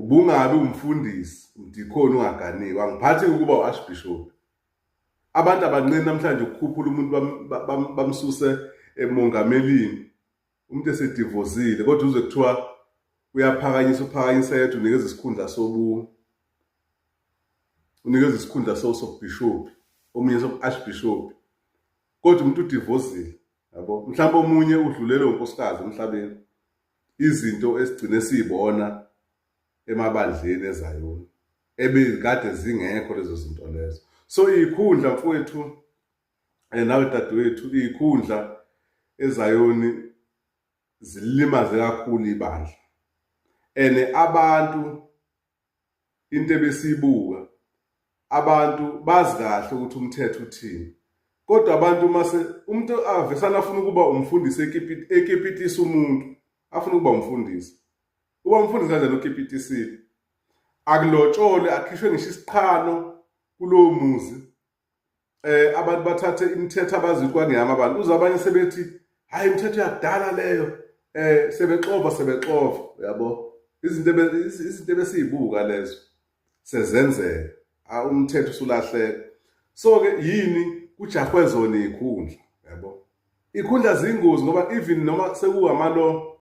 Ubungabi umfundisi, umdikhoni ungaganiwe. Angiphathi ukuba u-archbishop. Abantu abanqeni namhlanje ukukhuphula umuntu bamsuse emongamelini, umuntu esedivozile, kodwa uze kuthiwa uyaphakanyisa, uphakanyisa yedwa, unikeza isikhundla sobu unikeza isikhundla sobishop, omunye sobu-archbishop, kodwa umuntu udivozile, yabo. Mhlawumbe omunye udlulele unkosikazi emhlabeni. Izinto esigcine siyibona emabandleni eZayoni ebekade zingekho lezo zinto lezo. So ikhundla, mfowethu, nawe dadewethu, ikhundla eZayoni zilimaze kakhulu ibandla. And abantu, into ebesiyibuka, abantu bazi kahle ukuthi umthetho uthini, kodwa abantu mase umuntu avesana afuna ukuba umfundisi, ekipitisa umuntu, afuna ukuba umfundisi, uba umfundisi kanjani okipitisile? Akulotsholwe, akhishwe ngisho isiqhalo kulowo muzi. Abantu bathathe imithetho abazi ukuthi kwangeyami. Abantu uze abanye sebethi, "Hayi, imithetho yakudala leyo." Sebexova, sebexova, uyabo. Izinto ebesiyibuka lezo sezenzeka, umthetho usulahleka. So ke yini kujahwe zona ikhundla, yabo? Ikhundla ziyingozi ngoba even noma sekuwamalo